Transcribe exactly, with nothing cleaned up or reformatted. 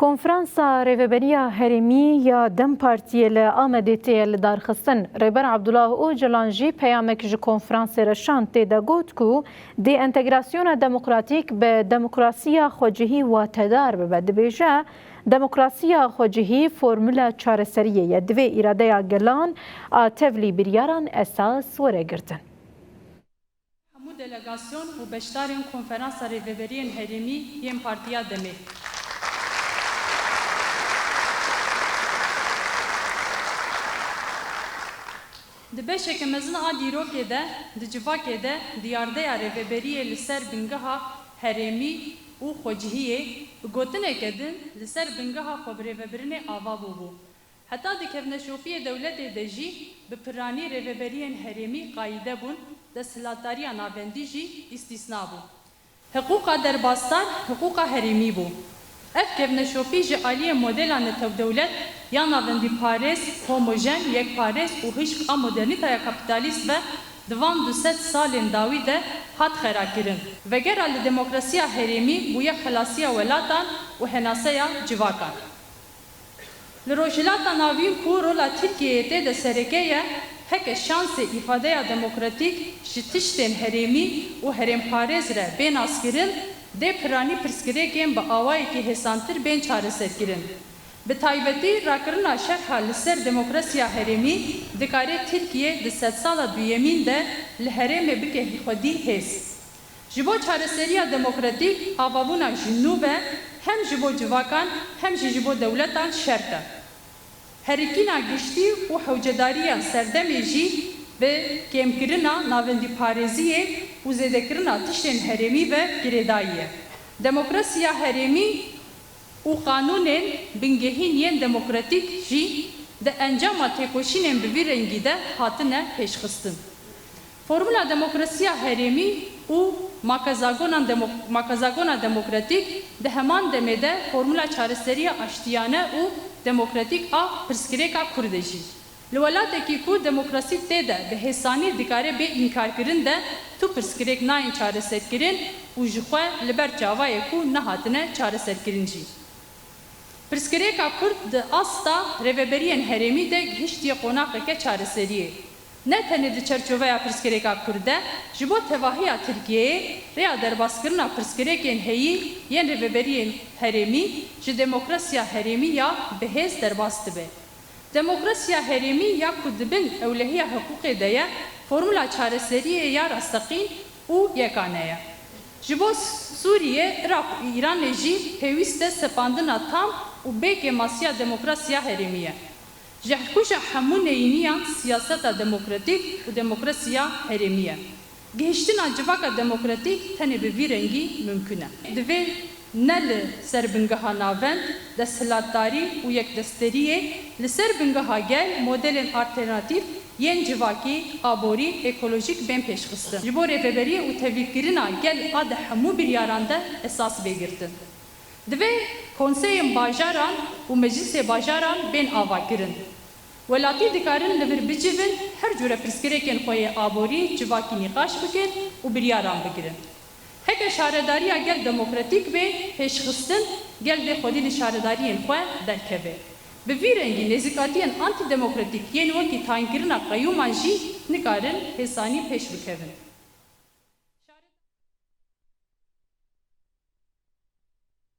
Konferansa Rêveberiya Herêmî ya DEM Partiyê li Amedê tê lidarxistin. Rêber Abdullah Ocalan jî peyamek ji konferansê re şand, tê de got ku dê entegrasyona demokratîk bi demokrasiya xwecihî watedar bibe. Dibêje, demokrasiya xwecihî formula çareseriyê ye. Divê îradeya gelan a tevlî biryaran esas were girtin. Hemû delegasyon û beşdarên Konferansa Rêveberiyên Herêmî yên Partiya DEMê. Di beşeke mezin a dîrokê de, di civakê de diyardeya rêveberiyê li ser bingeha herêmî û xwecihiyê bi gotineke din li ser bingeha xwebirêvebirinê ava bûbû. Heta di kevneşopiyê dewletê de jî bi piranî rêveberiyên herêmî qayîde bûn, desthilatdariya navendî jî îstîsna bû. Hiqûqa derbasdar hiqûqa herêmî bû. Ev kevneşopî ji aliyê modela netewdewlet ya navendîparêz, homojen, yekparêz û hişk a modernîtaya kapîtalîst ve di van du sed salên dawî de hat xerakirin. Vegera li demokrasiya herêmî bûye xelasiya welatan û henaseya civakan. Li Rojhilata Navîn ku rola Tirkiyeyê tê de sereke ye, heke şansê îfadeya demokratîk ji tiştên herêmî û herêmparêz re bê naskirin, dê piranî pirsgirêkên bi awayekî hêsantir bên çareserkirin. Bi taybetî rakirina şerha li ser demokrasiya herêmî dikare Tirkiye di sedsala duyemîn de li herêmê bike xwedî hêz. Ji bo çareseriya demokratîk avabûna ji nû ve hem ji bo civakan hem jî ji bo dewletan şert e. Herikîna giştî û hewcedariya serdemê jî bi kêmkirina navendîparêziyê û zêdekirina tiştên herêmî ve girêdayî ye. Demokrasiya herêmî û qanûnên bingehîn yên demokratîk jî di encama têkoşînên bi vî rengî de hatine pêşxistin. Formula demokrasiya herêmî û makezagonan demo-, makezagona demokratîk di heman demê de formula çareseriya aştiyane û demokratîk a pirsgirêka Kurd e jî. Li welatekî ku demokrasî tê de bi hêsanî dikare bê înkarkirin de tu pirsgirêk nayên çareserkirin û ji xwe li ber çavayê ku nehatine çareserkirin jî. Pirsgirêka Kurd di asta rêveberiyên herêmî de gihiştiye qonaxeke çareseriyê. Ne tenê di çerçoveya pirsgirêka Kurd de, ji bo tevahiya Tirkiyeyê rêya derbaskirina pirsgirêkên heyî yên rêveberiyên herêmî ji demokrasiya herêmî ya bihêz derbas dibe. Demokrasiya herêmî ya ku di bin ewlehiya hiqûqê de ye, formula çareseriyê ya rasteqîn û yekane ye. Ji bo Sûriye, Iraq û Îranê jî pêwîst e sepandina tam û bê kêmasiya demokrasiya herêmî ye. Jehkuja hemû neyîniyan siyaseta demokratîk û demokrasiya herêmî ye. Gihiştina civaka demokratîk tenê bi vî rengî mimkun e. Divê ne li ser bingeha navend, desthilatdarî û yekdesteriyê, li ser bingeha gel modelên alternatîf yên civakî, aborî, ekolojîk bên pêşxistin. Ji bo rêveberiyê û tevlîkirina gel a di hemû biryaran de esas bê girtin. Divê konseyên bajaran û meclisê bajaran bên avakirin. Welatî dikarin li vir bicivin, her cure pirsgirêkên xwe yê aborî, civakî nîqaş bikin û biryaran bigirin. Heke şaredariya gel demokratîk bê pêşxistin, gel dê xwedî li şaredariyên xwe derkeve. Bi vî rengî nêzîkatiyên antîdemokratîk yên wekî tayînkirina qeyûman jî nikarin hêsanî pêş bikevin.